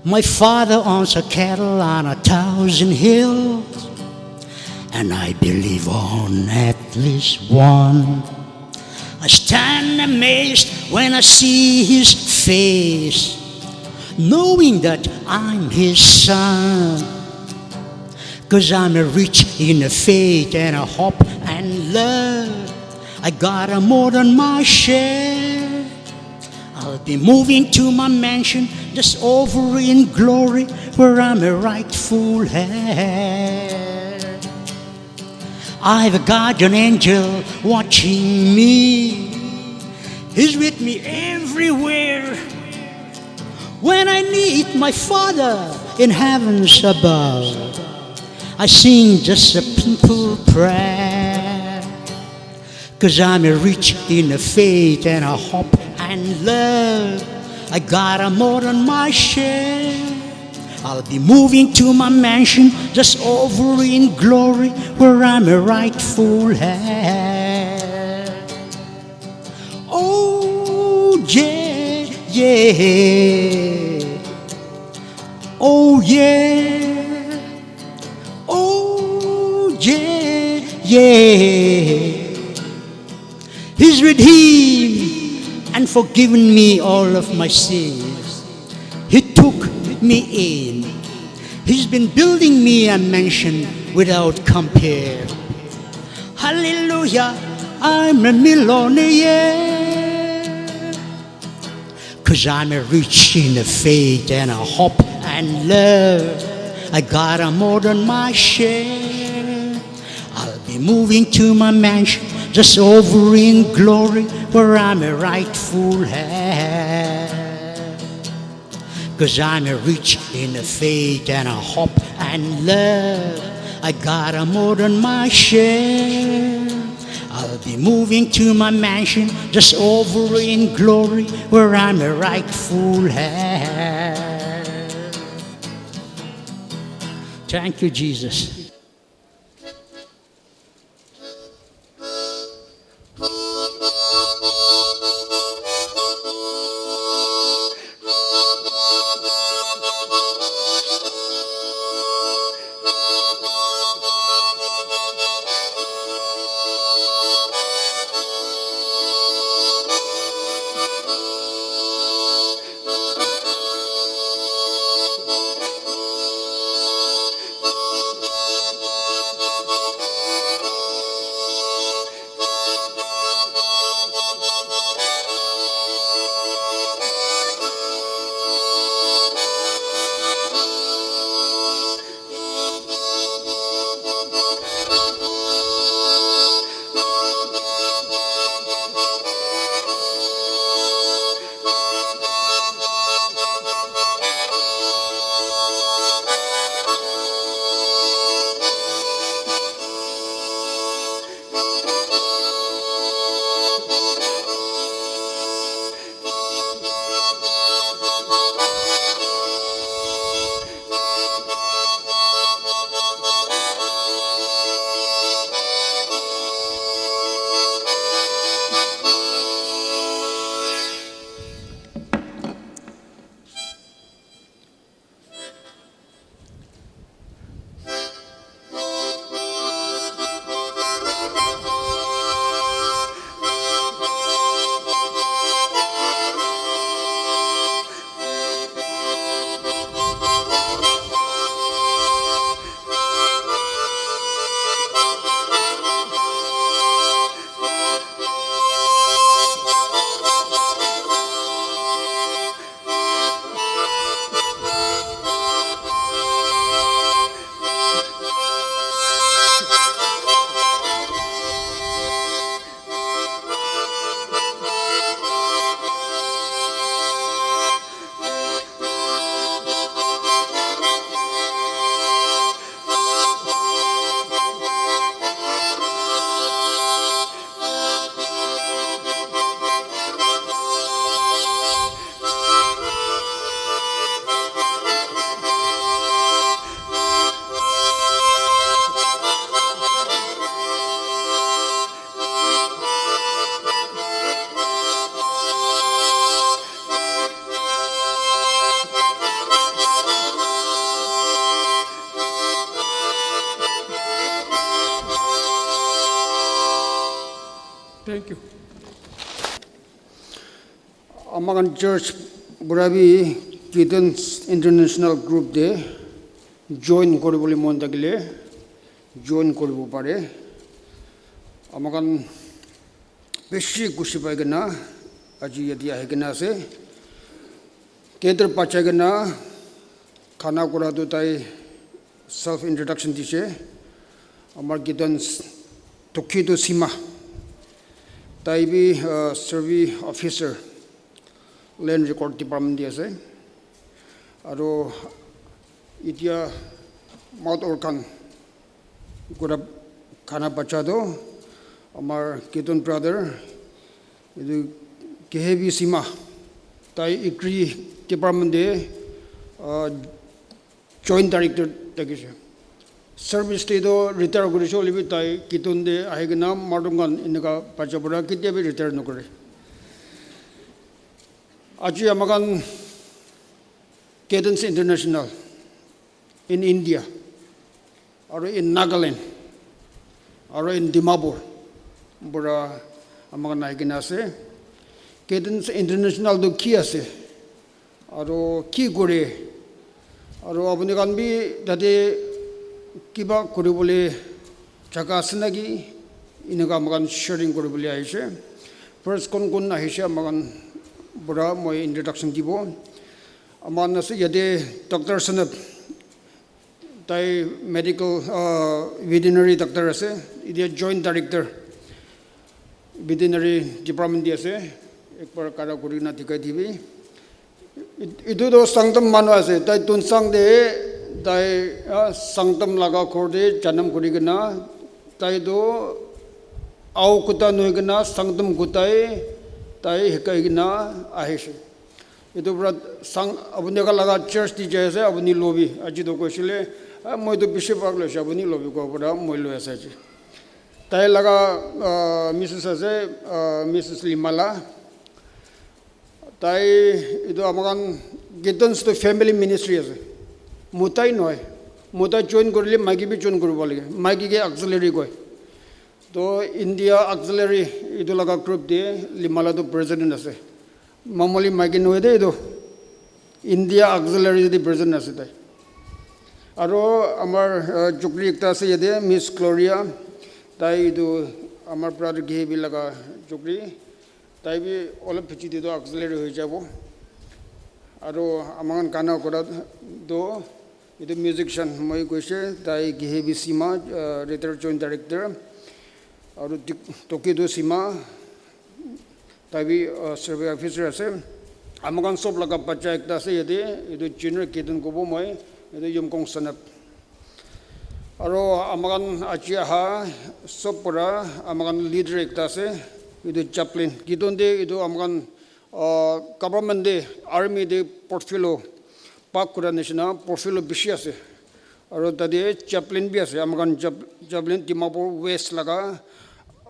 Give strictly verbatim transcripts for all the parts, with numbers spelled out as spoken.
My father owns a cattle on a thousand hills, and I believe on at least one. I stand amazed when I see his face, knowing that I'm his son. 'Cause I'm a rich in a faith and a hope and love. I got a more than my share. I'll be moving to my mansion, just over in glory, where I'm a rightful heir. I've a guardian angel watching me. He's with me everywhere. When I need my Father in heavens above, I sing just a simple prayer. 'Cause I'm a rich in a faith and a hope and love. I got a more than my share. I'll be moving to my mansion just over in glory, where I'm a rightful heir. Oh yeah, yeah. Oh yeah. Oh yeah, yeah. He's redeemed and forgiven me all of my sins. He took me in. He's been building me a mansion without compare. Hallelujah, I'm a millionaire. 'Cause I'm a rich in the faith and a hope and love. I got a more than my share. I'll be moving to my mansion just over in glory, where I'm a rightful heir. 'Cause I'm a rich in the faith and a hope and love. I got a more than my share. I'll be moving to my mansion just over in glory, where I'm a rightful heir. Thank you, Jesus. Amakan church pura bi Kittens International Group te join koribole mon thakile join koribo pare. Amakan bishi khushi pai kena aji yate ahi kena ase. Cater bachai kena khana kora tu tai self introduction dise. Amar Kittens Tokido Sima. Tai bi, uh, survey officer, land record department te ase. Aru itia mouth organ kora khana bacha tu amar Kittens brother, itu K H B Sima, tai agri department te, uh, joint director thakise. Service te tu retire korise hoilebi tai Kittens te ahi kena martung khan eneka bacha pora ketia bi retire nokore. Aji amakan Kittens International in India, aru in Nagaland, aru in Dimapur pura amakan ahi kena ase. Kittens International tu ki ase? Aru ki kore? Aru apuni khan bi tate kiba koribole jaga ase naki? Eneka amakan sharing koribole ahise. First kon kon ahise amakan pura moi introduction dibo. Amakan ase yate Doctor Sanap, tai medical, uh, veterinary doctor ase, itia joint director veterinary department te ase. Ekbar khara kori kena dikhai dibi. It-, itu tu Sangtam manu ase, tai Tuensang te, tai, ah, Sangtam laga ghor te janam kori kena, tai tu Ao kuta nohoi kena Sangtam kuta he tai hikai kena ahise. Itu pura sang, apuni khan laga church te jai ase, apuni lobi, aji tu koisile, ah, moi tu bishi bhag loise, apuni lobi koa pura moi loi ase aji. Tai laga, ah, missus ase, ah, missus Limala. Tai itu amakan Kittens tu family ministry ase. Mota hi nohoi. Mota join korile maiki bi join koribo lage. Maiki ke auxiliary koi. To India auxiliary itu laga group te Limala tu president ase. Mamuli maiki nohoi de itu. India auxiliary te president ase tai. Aru amar, uh, chokri ekta ase yate, Miss Gloria. Tai itu amar brother K H B laga chokri. Tai bi olop piche te tu auxiliary hoi jabo. Aru amakan khana kora tu itu musician moi koise, tai K H B Sima, uh, retired joint director. Aru Tok-, Tokido Sima, tai bi, uh, survey officer ase. Amakan sob laga bacha ekta ase yate, itu junior Kittens kobo moi, itu Yumkong Sanap. Aru amakan aji aha sob pora amakan leader ekta ase, itu chaplain. Kittens te itu amakan, ah, government te, army te portfolio, bhag kora nishina portfolio bishi ase. Aru tate chaplain bi ase, amakan chap-, chaplain Dimapur West laga,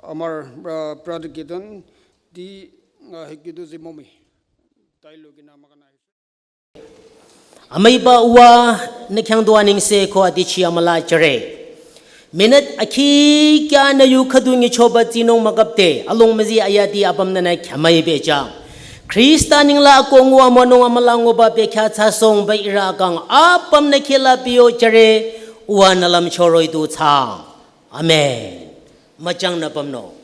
amar, ah, brother Kittens, ti, ah, Hikidu Zimomi. Tai loi kena amakan ahise. Amüiba Uwa, nü khyang dua nengse ko adichi amüla jüre. Minute akhi kya nü yu khüdu nyichoba tsinung müküpte, along müzi ayati apüm nünü khyamüi bejang. Khrista nengla ako nguwa münung amüla nguba bekhyah thsasong ba ira akang apüm nü khila piyo jüre, Uwa nü lümcho roh-i du thsang. Amen. Müchang nü pümnung.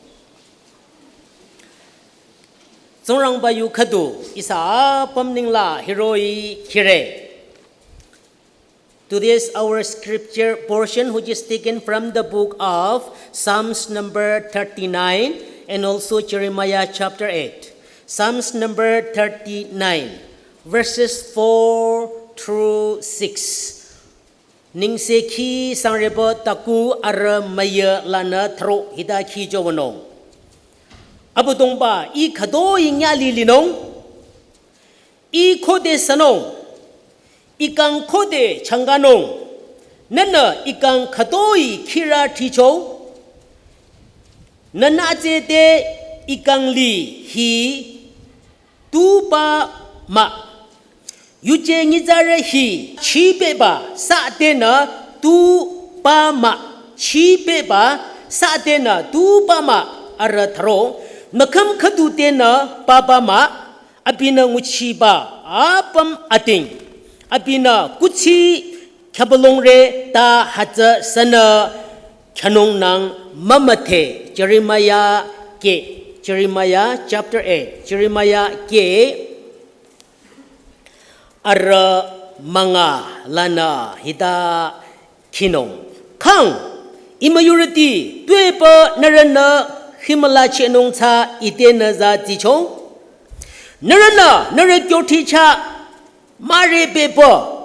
Tsingrangba yu khüdu ihsa apüm nengla hiroh-i khire. Today's our scripture portion, which is taken from the book of Psalms number thirty-nine and also Jeremiah chapter eight. Psalms number thirty-nine, verses four through six. Nengsekhi sangreba taku arüh müyü lanü thro hita khijo wünung. Abüdongba, ih khütoi nyüh lilinung, ih khode sünung, ih kang khode changkanung, nünü ih kang khütoi khira thicho, nünü atsete ih kang li hi tuba mah. Yuje nyitsarü hi chibeba sa tenü tuba mah. Chibeba sa tenü tuba mah arüh thro. Nükhüm khüdu tenü papa mah, abinü nguchiba apüm ating, abinü kuthsi khyübülongre ta hütsü sünü khyanungnang mümüdhe. Jeremiah ke, Jeremiah chapter eight, Jeremiah ke arü münga lanü hita khinung. Khang, imüyurüti, tuepü nührünü khimülachehnung tsü ite nü za tsicho. Nührünü, nührü kyothi chah, mare pepü,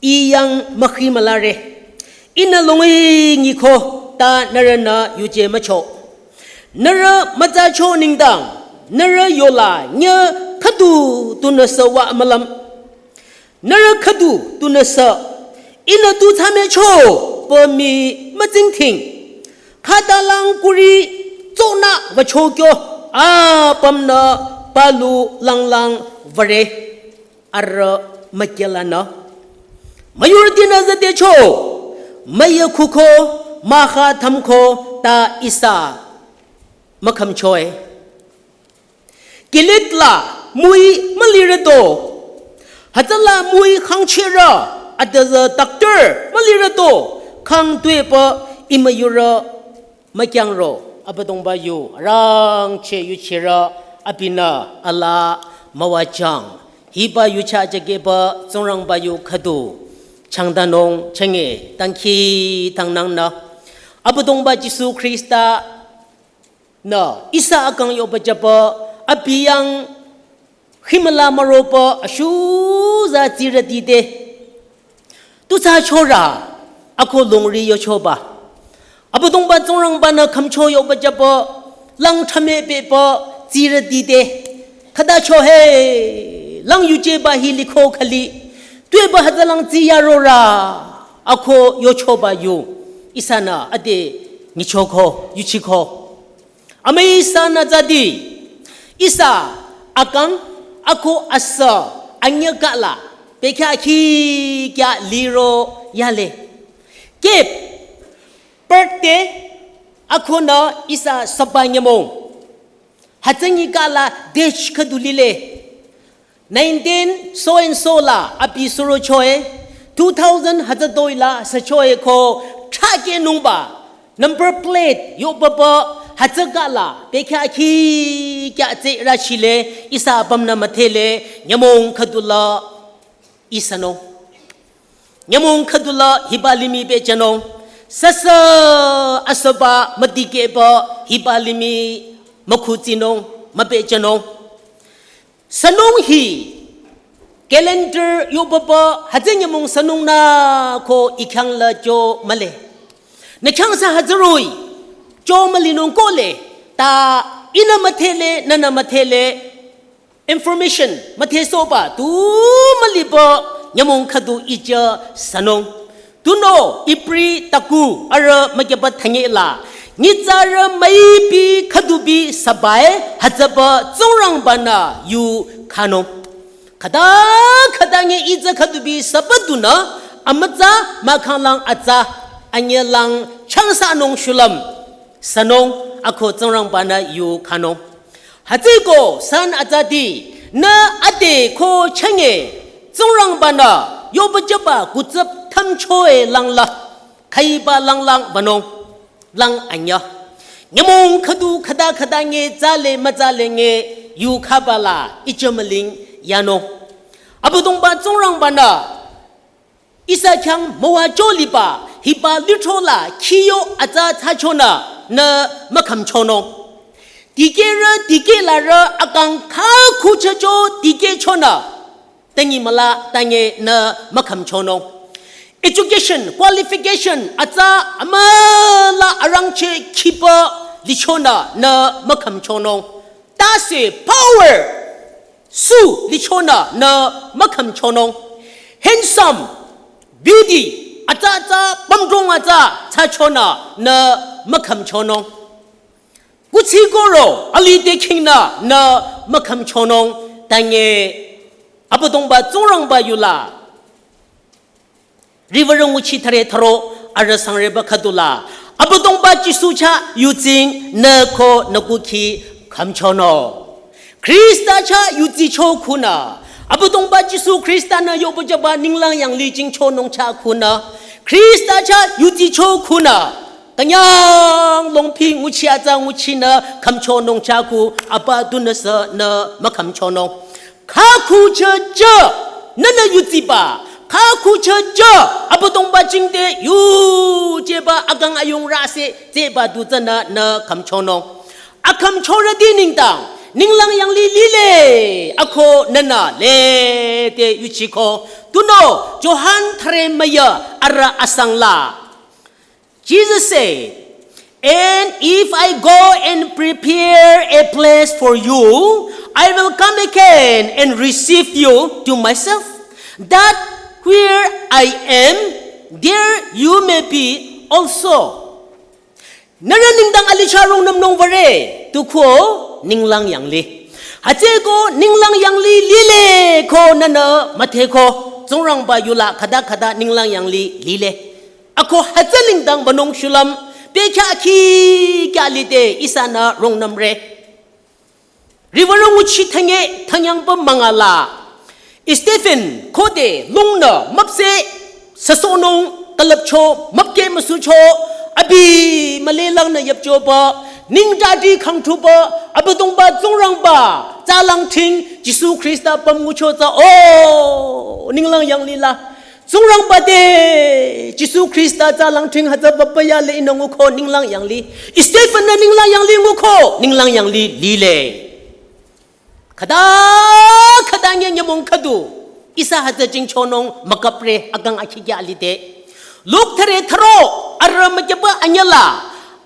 I yang mükhimülare. Ihnü longing ikho ta nührünü yuje mücho. Nührü mütsacho nengdang, nührü yola nyü khüdu tunüsü wü mülüm. Nührü khüdu tunüsü, ihnü tu thsamecho, pü mii mütsingdhing. Khatalang kuri tsonü wücho kyo, apümnü palu langlang würe. Arüh mükyülanü müyurütinü züdecho, müyükhuko, mükha thümko ta ihsa mükhümchoe. Gilead la müi mülirüto, hütsüla müi khangcherü, adüzü doctor mülirüto, khang tuepü imüyurü mükyangro, Abüdongba yu arangcheh yuchirü abinü alaa müwajüng. Hiba yucha jükehba Tsingrangba yu khüdu changdanung chenge dangkhidangnangnü, Abüdongba Jisu Khrista nü ihsa akang yoba jüba abi yang khimüla müroba ashuza tsirütite. Tu thsachorü, ako longri yochoba. Abüdongba Tsingrangbanü khümcho yoba jüba, lang thsame pepü tsirütite. Khütacho he, lang yujeba hi liko khali. Tuepü hütsülang tsiyarorü, ako yochoba yu. Ihsanü ade nyichoko, yuchiko. Amüi ihsanü zadi, ihsa akang, ako asü, anyü kala, bekhyah khi kya liro yale. Kep, birthday, akonü ihsa saba nyümong. Hütsüngi kala date khüdu lile. Nineteen so and so la abi surochoe, two thousand hütsütoi la süchoe ko thrakehnungba, number plate yobaba hütsü kala, bekhyah khi kya tsü rüchile, ihsa apümnü müdhele, nyümong khüdula ihsanung. Nyümong khüdula hiba limih bejünung. Süsü asüba müdikehba hiba limih mükhutsinung, mübejünung. Sünung hi, calendar yobaba hütsü nyümong sünung nü ko ikhyang la jo mühle. Nü khyang sü hütsü roh-i, jo mülinung kohle, ta ihnü müdhele, nünü müdhele, information, müdhesohba, tu müliba, nyümong khüdu ijü sünung. Tunüo, Ibri taku, arüh mükyüba thanye la. Nyitsarü müipi khüdubi sabae, hütsüba Tsingrangbanü yu khanung. Khüta, khüta nge ijü khüdubi saba dunü, amütsa, mahkhang lang atsa, anyü lang changsanung shulüm. Sünung, ako Tsingrangbanü yu khanung. Hütsüko san atsati, nü ade ko chenge, Tsingrangbanü, yoba jüba kutsüp thümchoe langla, khaiba langlang banung, lang anyü. Nyümong khüdu khüta khüta nge tsale mütsale nge yu khabala ijü müling yanung. Abüdongba Tsingrangbanü, ihsa khyang müwajü liba, hiba lithro la khiyo atsa thsachonü, nü mükhümchonung. Dikehrü, dikehlarü, akang khakhu chücho, dikehchonü, tangi müla, tangi nü mükhümchonung. Education, qualification, atsa amüla arangcheh khiba lichonü, nü mükhümchonung. Tase power, su lichonü nü mükhümchonung. Handsome, beauty, atsa atsa pümdrong atsa thsachonü nü mükhümchonung. Kuthsi koro, alide khingnü nü mükhümchonung. Tangi Abüdongba Tsingrangba yula riwürü nguchi thare tharo, arüh sangreba khüdula Abüdongba Jisu chah yutsing nü ko nü kukhi khümchonung. Khrista chah yutsicho khunü Abüdongba Jisu Khrista-nü yohpüjüba ninglang yanglih jingchonung chah khunü Khrista chah yutsicho khunü künyang longpi nguchi atsa nguchinü khümchonung chah khu apa tunüsü nü mükhümchonung. Khakhuchüjü nünü yutsiba, khakhuchüjü Abüdongba jingte yujeba akang ayung rase tsüba du tsünü nü khümchonung. Akhümchorüti nengdang ninglang yanglih lile, ako nünü lede yuchiko. Tunüo Johan thüre müyü arüh asang la Jesus said, "And if I go and prepare a place for you, I will come again and receive you to myself, that where I am, there you may be also." Nührü nengdang alih chah rungnümnung würe, tu ko ninglang yanglih. Hütsüeko ninglang yanglih lile ko nünü müdheko, Tsingrangba yula khüta khüta ninglang yanglih lile. Ako hütsü nengdang wünung shulüm, bekhyah akhi kya lide ihsanü rungnümre. Riwürü nguchi thünye thünyangba münga la Stephen khode lungnü müpseh süsohnung külüpcho, müpkeh müsucho, abi mülelangnü yüpchoba, ningtati khangthuba Abüdongba Tsingrangba tsalang thing Jisu Khrista püm ngucho tsü, o, ninglang yanglih la Tsingrangba te Jisu Khrista tsalang thing hütsüba püyale ihnü nguko ninglang yanglih. Stephen-nü ninglang yanglih nguko ninglang yanglih lile. Khüta khüta nye nyümong khüdu ihsa hütsü jingchonung mükapre akang akhi kya lide. Luk thüre thüro arüh mükyaba anyüla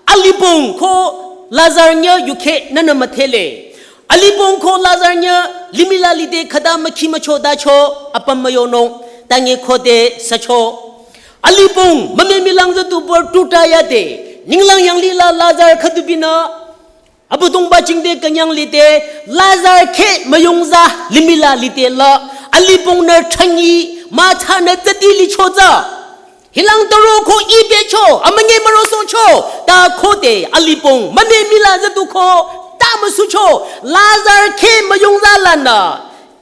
alibong ko Lazar nyü yukheh nünü müdhele. Alibong ko Lazar nyü limih la lide khüta mükhi mücho dacho apüm müyonung tanye khode sücho. Alibong mümümilang züdu bor tuta yade ninglang yanglih la Lazar khüdubinü Abüdongba jingte künyang lide Lazar kheh müyungza limih la lide la alibongnü thünyi müthanü tsüti licho tsü. Hilang taro ko ibecho, amünyi mürosohcho, ta khode alibong mümümila züduko ta müsucho, Lazar kheh müyungza lanü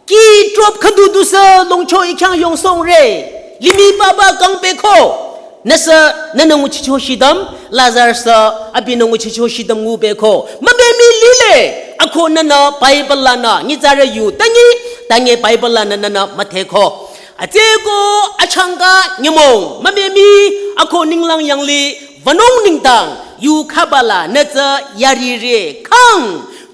ki drop khüdu dusü longcho ikhyang yongsongre. Limih papa kangpehko. Nüsü nünü nguchicho shidüm, Lazar sü abinü nguchicho shidüm ngupehko. Mümümi lile, ako nünü Bible lanü nyitsarü yu tanye, tanye Bible lanü nünü müdheko. Hütsüeko achangka nyümong mümümi ako ninglang yanglih wünung nengdang yukhaba lanü tsü yarire khang.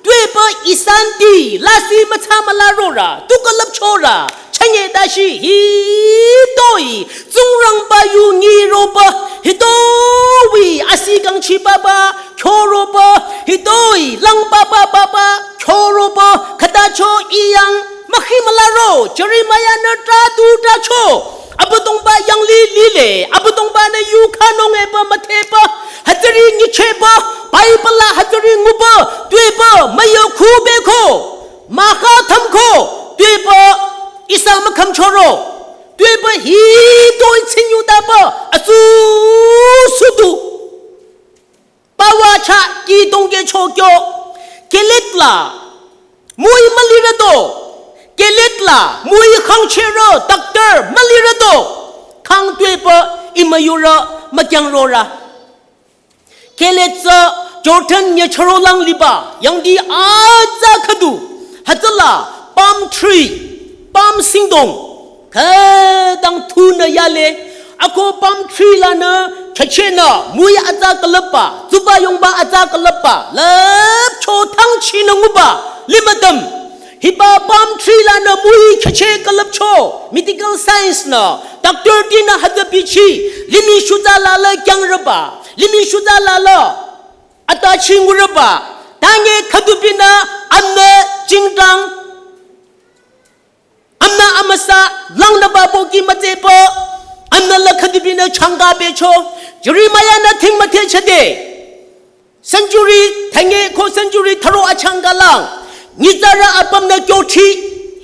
Tuepü ihsanti lasih mütsa mülarorü tu külüpchorü chünye dashi hitoi Tsingrangba yu nyiroba hitoi asi kangchibaba kyoroba hitoi langbaba baba kyoroba khütacho iyang mükhimülaro Jeremiah-nü tratu tracho. Abüdongba yanglih lile, Abüdongba-nü yukhanung epü müdhepü, hütsüri nyichehpü, Bible la hütsüri ngupü, tuepü müyü khubeko, mükha thümko, tuepü ihsa mükhümchoro, tuepü hitoi tsingyudapü, atsu sudu. Pawa chah ki dongke chokyo, Gilead la mui mülirüdo, Gilead la mui khangcherü doctor mülirüdo, khang tuepü imüyurü mükyangrorü. Gilead tsü Jordan nyüchürolang liba yangdi atsa khüdu, hütsüla palm tree, palm singdong khütang thunü yale, ako palm tree lanü khyüchehnü mui atsa külüpba, tsuba yongba atsa külüpba, lüpcho thangchinü nguba limüdüm. Hiba palm tree lanü mui khyücheh külüpcho, medical science-nü, doctor tinü hütsü bichi, limih shutsa la la kyangrüba, limih shutsa la la atachi ngurüba, tanye khüdubinü amnü jingdang amnü amüsa langnüba boki mütsepü, amnü la khüdubinü changka becho, Jeremiah-nü thing müthehchade. Century thünye ko century thüro achangka lang, nyitsarü apümnü kyothi,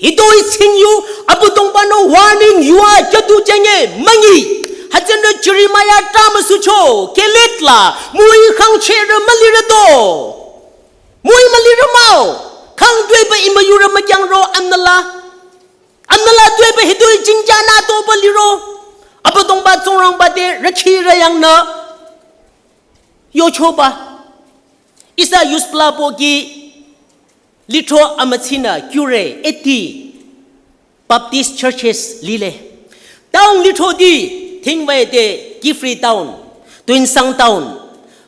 hitoi tsingyu, Abüdongba-nü warning yua kyüdu jenge münyi. Hütsünü Jeremiah ta müsucho, Gilead la, müi khangchehrü mülirü do. Müi mülirü mah-o, khang tuepü imüyurü mükyangro amnüla. Amnüla tuepü hitoi jingja nü topü liro. Abüdongba Tsingrangba te rükhirü yangnü yochoba. Ihsa Yusüpla pohki lithro amütsinü kyure eighty Baptist churches lile. Town lithroti thingwete Kiphire town, Tuensang town,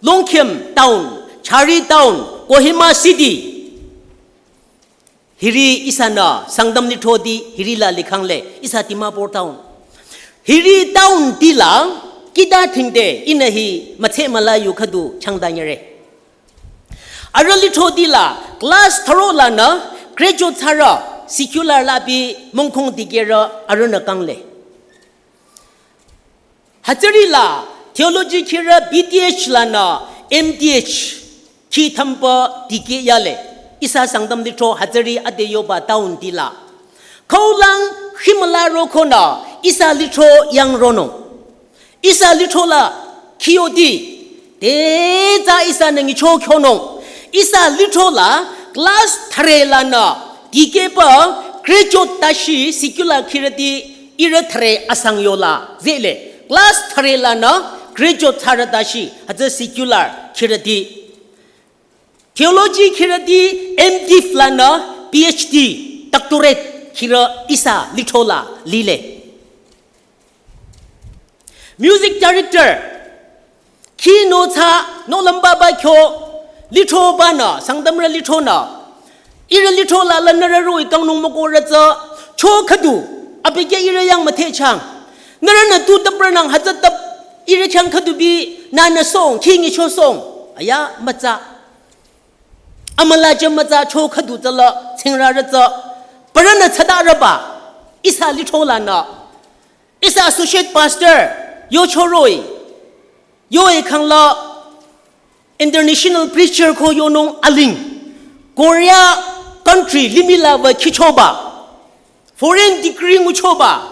Longkhim town, Chari town, Kohima city. Hiri ihsanü Sangtam lithroti hiri la likhangle, ihsa Dimapur town. Hiri town tila kita thingte ihnü hi mütse müla yu khüdu changdanyere. Arüh lithroti la class thüro lanü graduate thsarü secular la bi mongkhong dikehrü arühnü kangle. Hütsüri la theology khirü B Th lanü M Th khi thümpü dikeh yale. Ihsa Sangtam lithro hütsüri ade yoba town tila. Khaulang khimüla rokonü ihsa lithro yang ronung. Ihsa lithro la khiyoti. Te tsa ihsanü nyicho kyonung. Ihsa lithro la class thüre lanü dikehpü graduate tashi secular khirüti ihrü thüre asang yola. Zele. Class thüre lanü graduate thsarü tashi hütsü secular khirüti. Theology khirüti M.Div lanü Ph.D., doctorate khirü ihsa lithro la lile. Music director, khi no tsa, no lamba ba kyo, lithro banü, Sangtamrü lithronü. Ihrü lithro la la nührü roh-i kangnung müko rütsü, cho khüdu, abike ihrü yang müthehchang. Nührünü tu tüprünang hütsü tüp, ihrü khyang khüdu bi, nünü song, khi nyicho song. Aya, mütsa. Amüla jü mütsa cho khüdu tsüla, tsingrarü tsü. Parünü tsada rüba, ihsa lithro lanü. Ihsa associate pastor, yocho roh-i. Yo-e khangla international preacher ko yonung aling. Korea country limih la wü khichoba. Foreign degree nguchoba.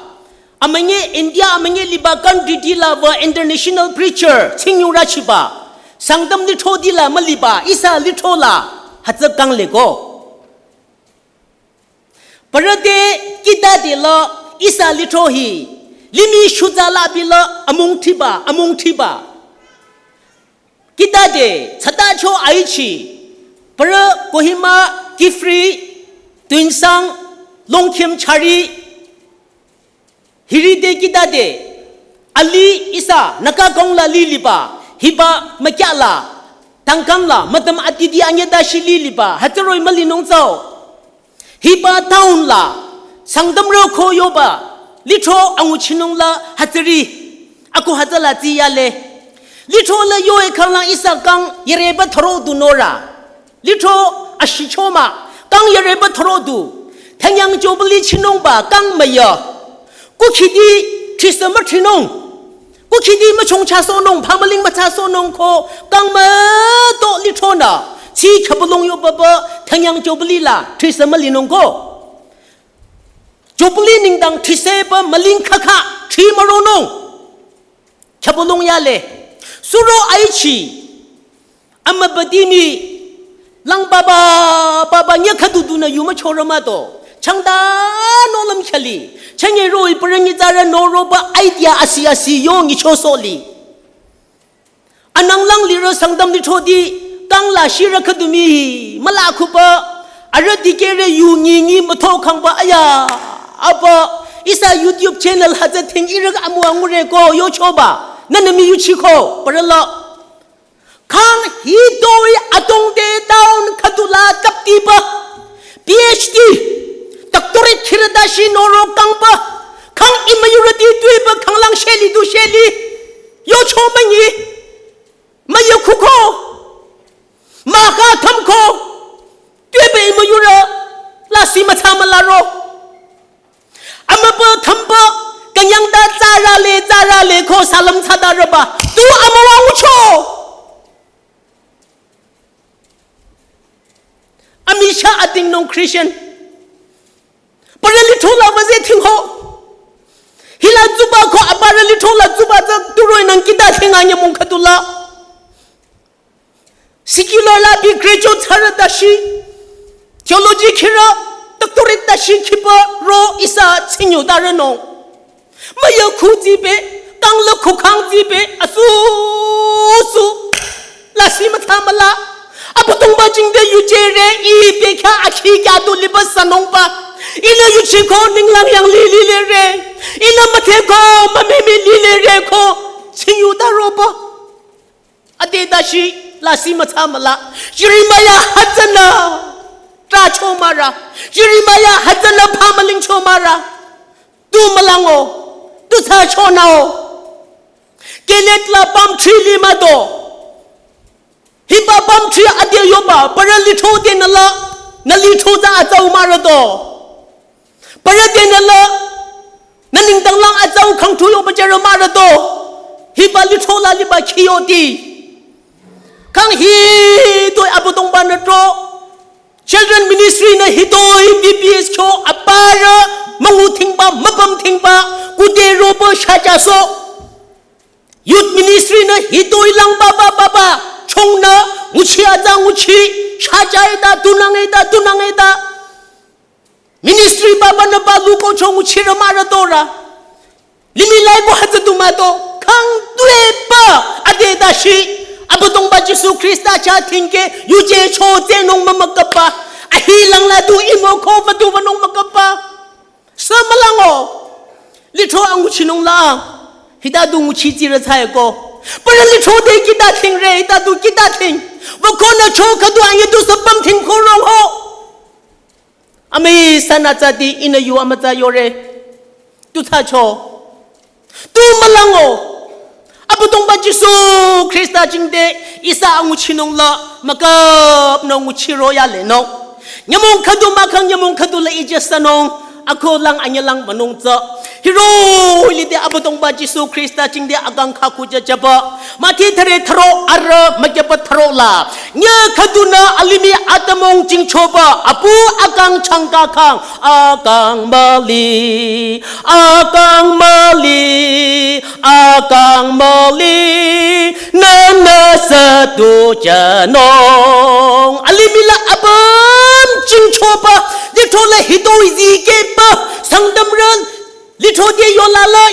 Amünyi India amünyi liba country ti la wü international preacher tsingyurü chiba. Sangtam lithroti la müliba, ihsa lithro la hütsü kangle ko. Parü te kita te la ihsa lithro hi, limih shutsa la bi la amung thiba, amung thiba. Kita te tsada cho aichi, parü Kohima, Kiphire, Tuensang, Longkhim, Chari, hiri te kita te, ali ihsa, naka kong la liliba, hiba mükya la, tangkang la, mütam atidi anyüh dashi liliba, hütsü roh-i mülinung tsü-o. Hiba town la, Sangtamrü ko yoba, lithro anguchinung la hütsüri, ako hütsü la tsi yale. Lithro la yo-e khangla ihsa kang yereba thüro du nora. Lithro ashichoma, kang yereba thüro du. Thanyang Jubilee chinungba kang müya. Kukhidi thisü müthinung. Kukhidi müchong chasohnung, phamüling mütsasohnung ko, kang müto lithronü. Tsi khapulong yo baba, thanyang Jubilee la, thisü mülinung ko. Jubilee nengdang thisü ba müling khakha, thi müronung. Khapulong yale. Suro aichi. Amübüdimi lang baba, baba nyü khüdu dunü yu müchorü müto. Changta no lüm khali. Chanye roh-i parü nyitsarü noroba idea asi asi yo nyicho soli. Anang lang lirü Sangtam lithroti kang la shirü khüdumi müla khuba. Arüh dikehre yu nyi nyi mütho khangba aya. Apa ihsa YouTube channel hütsü thing ihrü amu angure ko yochoba. Nünü mi yuchiko parü la. Khang hitoi atongde town khüdu la taptiba. Ph.D., doctorate khirü dashi noro kangba. Khang imüyurüti tuiba khanglang sheli du sheli. Yocho münyi. Müyükhuko. Maka thamko. Tuiba imüyurü. Lasih mütsa mülaro. Amübü thümpü, künyangda tsarale, tsarale ko salüm tsadarüba. Tu amüwa ngucho. Amisha adingnung Christian. Parü lithro la müze thingho. Hila tsuba ko aparü Chola tsuba tsü turoinang kita thinga nyümong khüdula. Secular la bi graduate thsarü tashi, theology khirü, doctorate tashi khiba ro ihsa tsinyu tarünung. Müyü khu tsibe, kangla khu khang tsibe, asu su, lasih mütsa müla. Abüdongba jingte yujere, ih bekhyah akhi kya tu liba sünungba. Ihnü yuchiko ninglang yanglih lilere. Ihnü mütheko mümimi lilere ko, tsinyu taroba. Ade tashi lasih mütsa müla. Jeremiah hütsünü trahcho mara. Jeremiah hütsünü phamülingcho mara. Tu mülango. Tu thsachonao. Gilead la palm tree li mado. Hiba palm tree ade yoba, parü lithro de nü la, nü lithro tsü atsau mara do. Parü de nü la, nü nengdang lang atsau khangthu yoba jere mara do. Hiba lithro la liba khiyoti. Khang hitoi Abüdongba nü tro. Children ministry nü hitoi B P S kyo aparü müngu thingba, müpüm thingba, kude roba shajaso. Youth ministry nü hitoi lang ba ba ba ba, chong nü, nguchi atsa nguchi, shaja eta, tunang eta, tunang eta. Ministry ba ba nü ba luko chong nguchi rü mara tora. Limih lai ko hütsü tu mato, khang tue ba, ade tashi, Abüdongba Jisu Khrista chah thingke, yuje cho tsenung mümükaba, ahi lang la tu imo ko vatu vanung mükaba. Sü mülango. Lithro anguchinung la. Hita du nguchi tsirü tsüe ko. Parü lithro de kita thingre, hita du kita thing. Vako nü cho khüdu anyi du sü püm thing ko rong ho. Amüi sanü tsüti ihnü yu amütsa yore. Tu thsacho. Tu mülango. Abüdongba Jisu Khrista jingte ihsa anguchinung la mükap nü nguchiro yalenung. Nyümong khüdu mahkhang nyümong khüdu la ije sünung. Ako lang anyi lang münung tsü. Hiro lide Abüdongba Jisu Khrista jingte akang khaku jajaba. Mathi thüre thüro arü mükyaba thüro la. Nyü khüdunü alimih atümung jingchoba apu akang changka khang akang müli, akang müli, akang müli, nünü sü tu jünung. Alimih la apüm jingchoba, lithro la hitoi zikeba, Sangtamrü, lithro de yola la,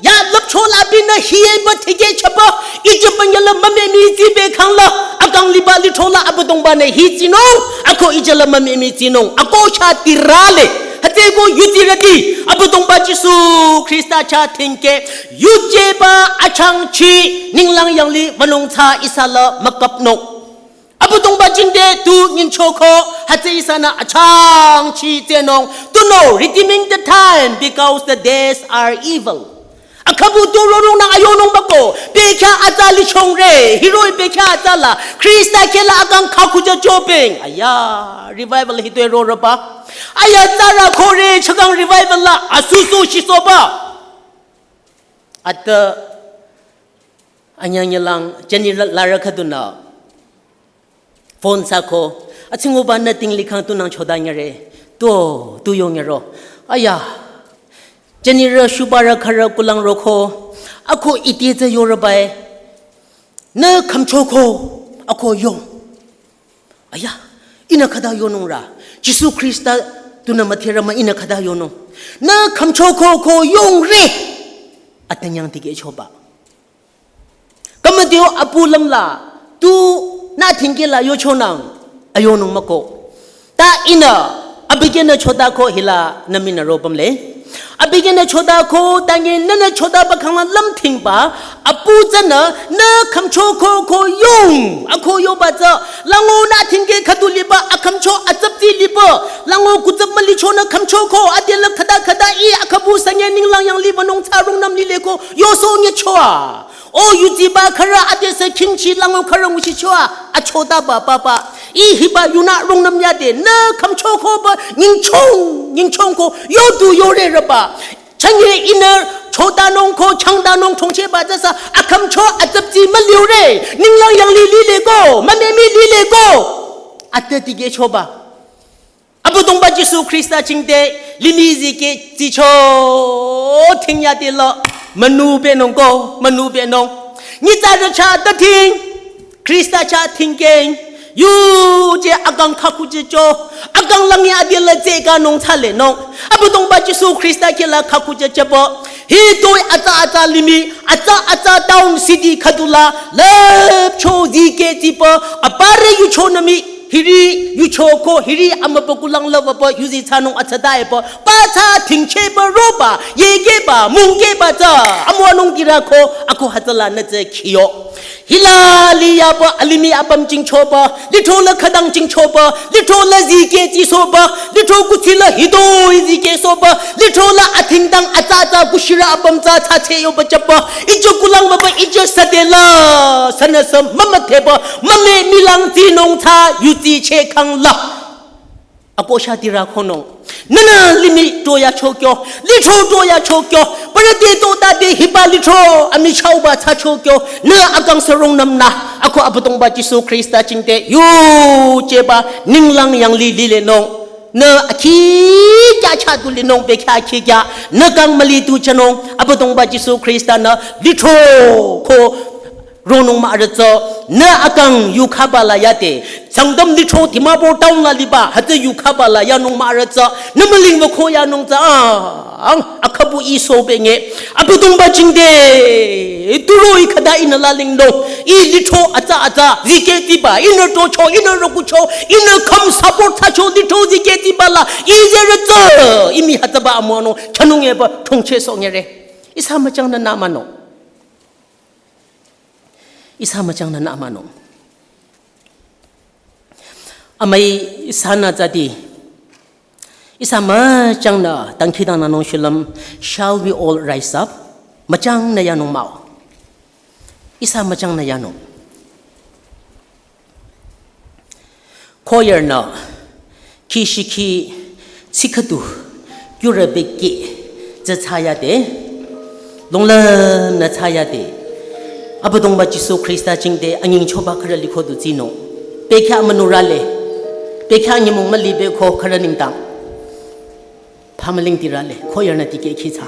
ya lüpcho la binü hiye ba thike chaba, ije banyala mame mi zibe khang la, akang liba lithro la Abüdongba nü hi tsinung, ako ije la mame mi tsinung, ako sha tirale, hütsüko yuti rüti, Abüdongba Jisu Khrista chah thingke, yuje ba achangchi, ninglang yanglih vanung tsü ihsa la mükap nung. Abüdongba jingte tu nyingchoko, hütsü ihsanü achangchi tsenung. To know, redeeming the time because the days are evil. Akhabu tu rorung nü ayonung bako, bekhyah atsa lichongre, hiroi bekhyah atsa la, Khrista kela akang khaku jajobing. Aya, revival hitoi roraba. Aya tsara khore chakang revival la, asusu shisoba. Ata anyang nyalang, jani la-, lara khüdunü. Phone sako, atsinguba nü tingli khang tunang choda nyare. Tu, tu yong nyaro. Aya. Jani rü shuba rü khara kulang roko. Ako iti tsü yorobai. Nü khümchoko. Ako yong. Aya. Ihnü khüta yonung ra. Jisu Khrista tunü müthirü mah ihnü khüta yonung. Nü khümchoko ko yongre. Atanyang tikechoba. Kamadio apu lamla, tu nü thingke la yochonang, ayonung mako. Ta ihnü, abükyünü chota ko hila nü minü ropümle. Abükyünü chota ko, tangi nünü chota ba khangla lümthingba, apu tsünü, nü khümchoko ko yong, ako yoba tsü, lango nü thingke khüdu liba, akhümcho atsapti liba, lango kutsap mülichonü khümchoko, adela khüta khüta i, akhabu sanye ninglang yanglih vanung tsü rungnüm lile ko, yoso nyechoa. O yuti ba khara adesü khingchi lango khara nguchichoa, achota ba papa. I hiba yunü rungnüm yade, nü khümchoko ba, nyingchong, nyingchong ko, yodu yore raba. Chanye ihnü chotanung ko, changtanung chongcheba tsüsü, akhümcho atsapti müliore, ninglang yanglih lile ko, mümemi lile ko. Ate tikechoba. Abüdongba Jisu Khrista jingte limih zike tsicho thing yade lo. Münü benung ko, münü benung. Nyitsarü chah tating. Khrista chah tingkeng. Yuje akang khakhujecho. Akang langi adila tseka nung thsalenung. Abüdongba Jisu Khrista kela khakhujechepü. Hitoi atsa atsa limih, atsa atsa town city khüdula, lüpcho ziketsipü, apare yuchonü mii, hiri yuchoko, hiri amübükuh lang lübüpü, yuzi thsanung atsata epü, pa thsa tingchepü roba, yekeba, mungkeba tsü, amüwanung dirako, ako hütsülanü tsü khiyo. Hila liyapü, alimih apüm jingchopü, lithro la khütang jingchopü, lithro la ziketsisopü, lithro kuthsi la hitoi ziketsopü, lithro la athingtang atsa atsa kushirü apüm tsü thsatseyopü chapü, ijo kulang bapü ijo sadela, sünüsü mümüdhepü, mümemih lang tsinung tsü yutsicheh khangla. Ako sha dirü khonung. Nünü limih toya chokyo, lithro toya chokyo, parate to tate hiba lithro, amichahba thsa chokyo, nü akang sarong nümnü, ako Abüdongba Jisu Khrista jingte, yujeba, ninglang yanglih lilenung. Nü akhi kya chah du linung, bekhyah akhi kya, nü kang müli tu thsanung, Abüdongba Jisu Khrista nü, lithro ko, ronung mah arüh tsü, nü akang yukhaba la yade, Sangtam lithro Dimapur town la liba, hütsü yukhaba la yanung mah arüh tsü, nü müling wüko yanung tsü, ang, akhabu iso benge, Abüdongba jingte, turoi khüta ihnü lalingnung, ih lithro atsa atsa, ziketiba, ihnü tocho, ihnü rokucho, ihnü kham support thsacho, lithro ziketiba la, ih zerü tsü, ih mii hütsüba amüwanung, thsanung epü, thongcheh songere. Ihsa müchangnü nü münung. Ihsa müchangnü nü münung. Amüi ihsanü tsüdi. Ihsa müchangnü dangkhidangnangnung shulüm, shall we all rise up? Müchangnü yanung mah-o. Ihsa müchangnü yanung. Choir nü, khi shikhi, tsikhüdu, yurü bekeh, tsü thsayade, longla nü thsayade, Abüdongba Jisu Khrista jingte anyingchoba khürü liko du tsinung. Bekhyah münurale, bekhyah nyümong müli beko khürü nengdang. Phamüling tirale, choir nü tikeh khitsa.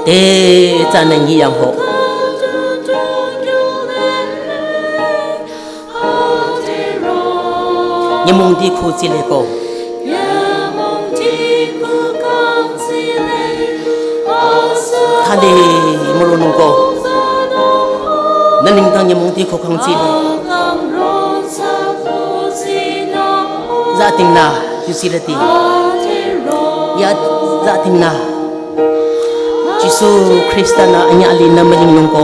Te tsü nü nyi yang ho. Nyümong ti khu tsile ko. Thali müronung ko. Nü nengdang nyümong ti khu kang tsile. Za tingnü, yusi lati. Ya, za tingnü. Jisu Khrista nü anyüh alih nü mülingnung ko.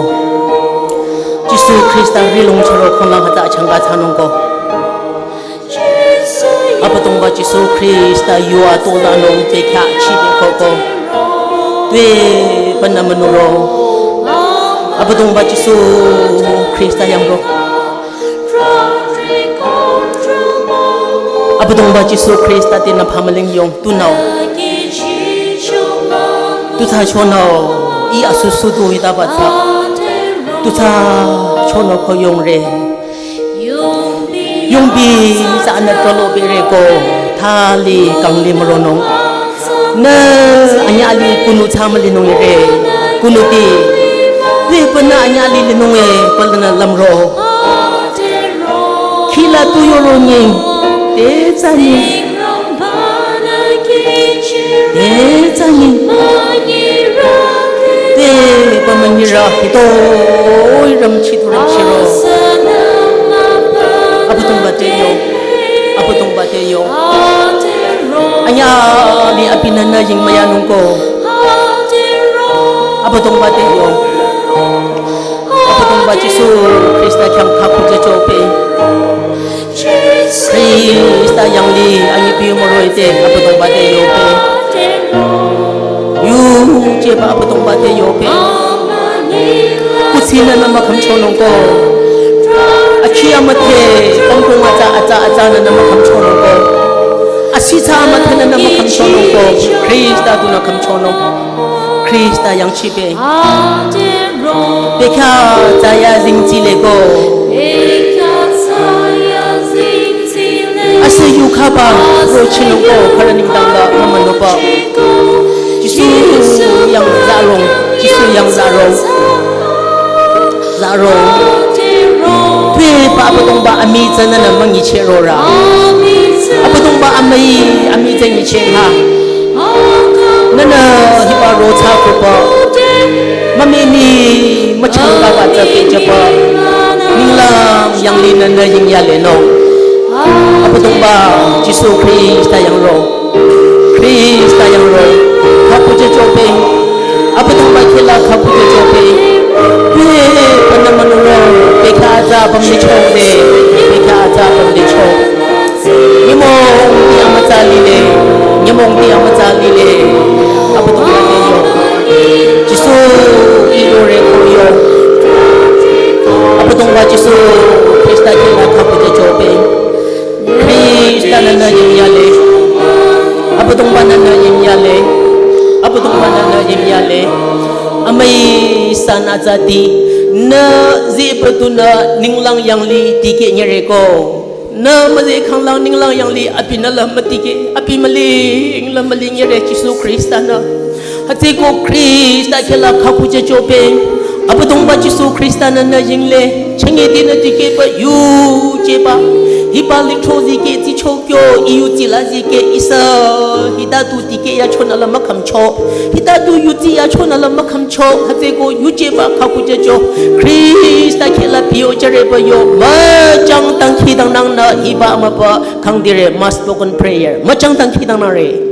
Jisu Khrista rihlong chüro khonü hütsü achangka thsanung ko. Abüdongba Jisu Khrista yu atolanung bekhyah chibe koko. Tuepü nü münuro. Abüdongba Jisu Khrista yangro. Abüdongba Jisu Khrista te nü phamüling yong tunüo. Tuthsa chonüo, ih asusu tu hitaba tsü. Tuthsa chonüo ko yongre. Yongbi tsünü trolo bere ko thali kangli müronung. Nü anyüh alih kunu thsa mülinung re. Kunu ti. Tuepü nü anyüh alih linung e pala nü lümro. Khila tu yoro nying. Te tsü nying. Te tsü nying. Te pamanyira hitoi ramchi tu ramchiro. Abüdongba te yo. Abüdongba te yo. Anyüh alih abinü nü ying müyanung ko. Abüdongba te yo. Abüdongba Jisu Khrista khyang khakhujecho pe. Khrista yanglih anyi pi müroi te Abüdongba te yope. Yujeba Abüdongba te yope. Kuthsinü nü mükhümchonung ko. Akhi amüdhe, pongpong atsa, atsa, atsanü nü mükhümchonung ko. Asithsa amüdhenü nü mükhümchonung ko. Khrista tunü khümchonung. Khrista yangchipe. Bekha tsaya zingtsi leko. Asü yukhaba rochinungko khara nengdang la mama noba. Jisu yang zarong, Jisu yang zarong. Zarong. Tue pa Abüdongba amüi tsü nünü münyicheh rora. Abüdongba amüi, amüi tsü nyicheh ha. Nünü hiba rothsa kuba. Mümüni müchangkaba tsü pehjüba. Ninglang yanglih nünü yingyalenung. Abüdongba Jisu Khrista yang ro. Khrista yang ro. Khakujüchope. Abüdongba khehla khakujüchope. Pe panü münuro. Bekha atsa pümlichode. Bekha atsa pümlicho. Nyümong ti amütsa lile. Nyümong ti amütsa lile. Abüdongba te yo. Jisu ilo re ko yo. Abüdongba Jisu Khrista khehla khakujüchope. Khrista nünü yingyale. Abüdongba nünü yingyale. Abüdongba nünü yingyale. Amüi san atsati. Nü zipütunü ninglang yanglih tikeh nyireko. Nü müzeh khanglang ninglang yanglih abinü la mütikeh. Abi müling la müling nyire Jisu Khrista nü. Hütsüko Khrista khehla khakujüchope. Abüdongba Jisu Khrista nünü yingle. Chünye dinü tikehba yujeba. Hiba lithro zikeh tsicho kyo i yutsi la zikeh ihsa. Hita tu tikeh yachonü la mükhümcho. Hita tu yutsi yachonü la mükhümcho. Hütsüko yujeba khakujücho. Khrista khehla piyo jüreba yo. Müchang dangkhidangnangnü hiba amüba khangdire must spoken prayer. Müchang dangkhidangnangre.